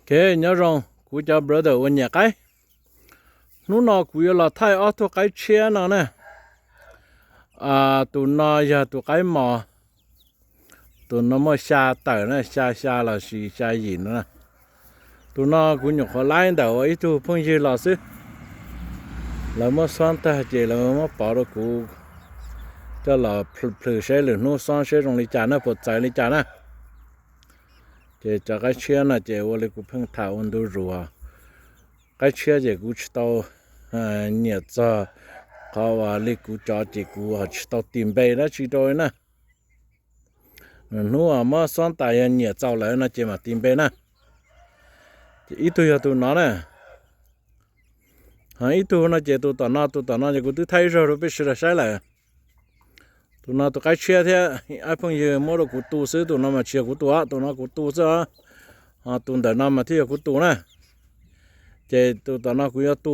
Ok, nyob zoo kuv cov brother uas nyiam qaib. Hnub no kuv yuav los thaij ob tug qaib tshiab no na. Tus no yog tus qaib mos, tus no muaj xya tawm na, xya xya los sis xya yim no na. Tus no kuv nyuam qhuav laib ntawm ua ib tug phooj ywg los xwb. Lawv muab xob tag ces lawv muab pov rau kuv coj los plhws saib lwm hnub xob saib zoo li cas na, puas txawv li cas na. Ces cov qaib tshiab no ces ua li kuv pheej tham ua ntu zus, qaib tshiab ces kuv tsis tau nyiam txog qhov uas li kuv cov ces kuv tsis tau tis npe dab tsi rau na. Hnub muab xob tas yog nyiam txaus lawm no ces mam tis npe na. Ces ib tug yog tus no na. Ib tug no ces tus tom no, tus tom no ces kuv twb thaij ib zaug rau peb sawv daws saib lawm. Tus no tus qaib tshiab thiab, ib phooj ywg muab rau kuv tu xwb, tus no mas tsis yog kuv tu, tus no kuv tu xwb os. Ho tus ntawm no mas thiaj yog kuv tu na. Ces tus tom no kuv yuav tu,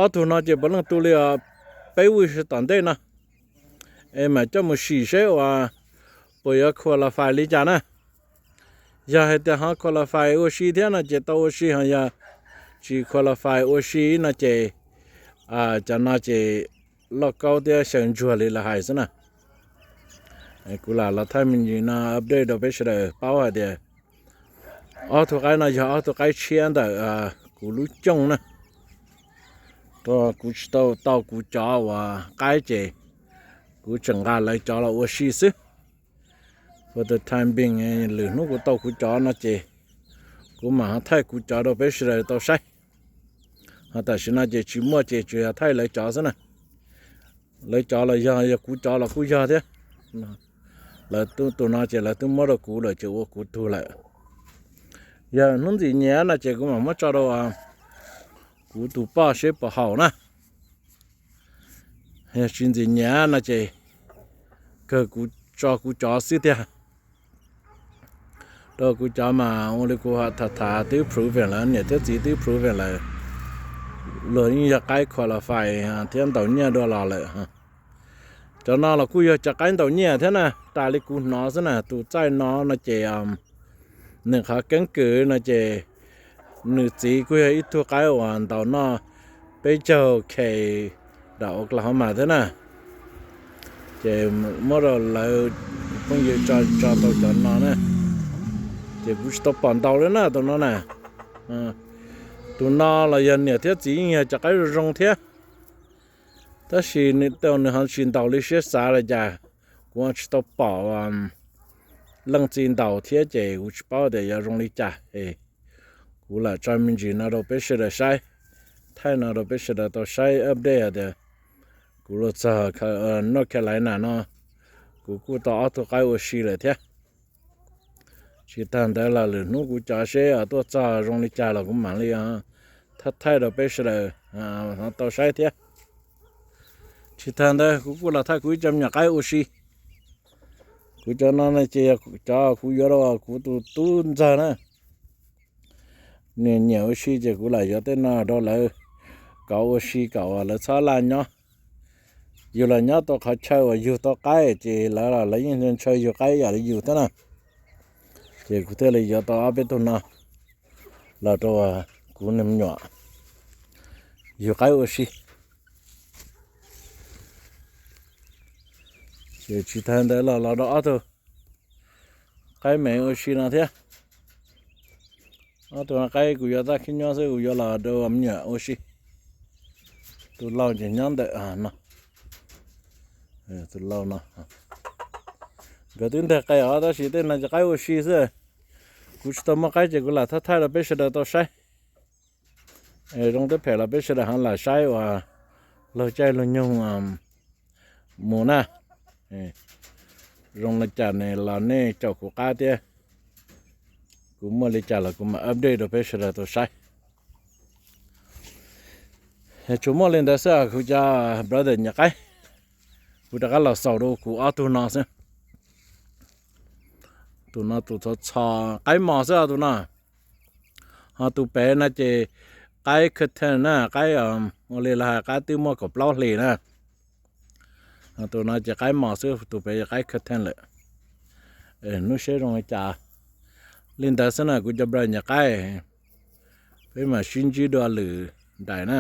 ob tug no ces puav leej tu li peb week tom ntej no, es mam coj mus sim seb uas puas yuav qualify li cas na. Yog hais tias ho qualify ua si thiab no ces tau ua si, ho yog tsis qualify ua si no ces cov no ces loj kaub thiab xyaw ntsuag li lawv hais xwb na. Kuv lam los thaij me ntsis no update rau peb sawv daws paub hais tias ob tug qaib no yog ob tug qaib tshiab ntawm kuv lub cooj na. Kuv tsis tau tau kuv cov uas qaib ces kuv tseem nqa lawv cov los ua si xwb. For the time being, lwm hnub kuv tau kuv cov no ces kuv mam ho thaij kuv cov rau peb sawv daws tau saib. Ho tam sim no ces tsis muaj ces tsuas yog thaij lawv cov xwb na. Lawv cov los yog, yog kuv cov los kuj yog thiab. Lawv tus no ces lawv twb muab rau kuv lawm ces ua kuv tug lawm. Yog hnub ntxim nyiam no ces kuv mam muab tso rau kuv tus poj seb puas haum na. Yog tsis ntxim nyiam no ces kawg kuv tso kuv cov xwb tiag. Rau kuv cov mas ua li kuv tham tham twb proven lawm, niam thiab txiv twb proven lawm, luag yeej yog qaib qualify thiab ntaus nyiaj dua los lawm. Cov no los kuj yog cov qaib ntaus nyiaj thiab na, tas li kuv hnov xwb na. Tus txaij no no ces nws qhov keeb kwm no ces nws txiv kuj yog ib tug qaib uas ntaus noj peb caug K dam Oklahoma thiab na. Ces muab rau lawv phooj ywg tso tau cov no na. Ces kuv tsis tau pom ntaus li na tus no na. Tus no los yog niam thiab txiv yeej yog cov qaib zoo zoo thiab, tab sis nws ho tsis ntaus li siab xav li cas. Kuv tsis tau pom leej txiv ntaus thiab ces kuv tsis paub tias yuav zoo li cas. Kuv lam tso me ntsis no rau peb sawv daws saib, thaij no rau peb sawv daws tau saib update hais tias kuv los txog North Carolina no, kuv kuj tau ob tug qaib ua si lawm thiab. Tsis tag ntawd los lwm hnub kuv cov seb tuaj txog zoo li cas los kuv mam li thaij thaij rau peb sawv daws tau saib thiab. Tsis tag ntawd kuv kuj los thaij kuv ib co me nyuam qaib ua si. Kuv cov no ces yog cov kuv yuav rau kuv tus tub ntxawg na. Nws nyiam ua si ces kuv lam yuav tej no rau lawv kauv ua si kom lawv txhob laj nyob. Yus los nyob tau qhov chaw uas yug tau qaib ces lawv los lawv yeej ntshaw yug qaib ib yam li yus thiab na. Ces kuv thiaj li yuav tau ob peb tug no los rau kuv niag me nyuam yug qaib ua si. Ces tsis tag ntawd los los rau ob tug qaib me ua si no thiab. Ob tug qaib kuv yuav txaj khib nyob xwb, kuv yuav los rau me nyuam ua si. Tus lau ces nyob ntawm no. Tus lau no, nkawd twb nteg qe os, tab sis tej no ces qaib ua si xwb. Kuv tsis tau muaj qaib ces kuv lam thaij thaij rau peb sawv daws tau saib. Zoo twb phem los peb sawv daws ho lam saib uas luag caij luag nyoog mus na. Zoo li cas ne los nej caum kuv qab thiab. Kuv muaj li cas los kuv mam update rau peb sawv daws tau saib. Tsuas muaj li ntawd xwb, kuv cov brother nyiam qaib, kuv rov qab los xaus rau kuv ob tug no xwb. Tus no tus txho txho, qaib mos xwb os tus no. Ho tus pem no ces qaib curtain na, qaib ua li lawv hais qaib twb muaj kaum plaub hlis na. Tus no ces qaib mos xwb, tus pem ces qaib curtain lawm. Hnub seb zoo li cas. Li ntawd xwb na kuv cov brother nyuam qaib, peb mam sib ntsib dua lwm daim na.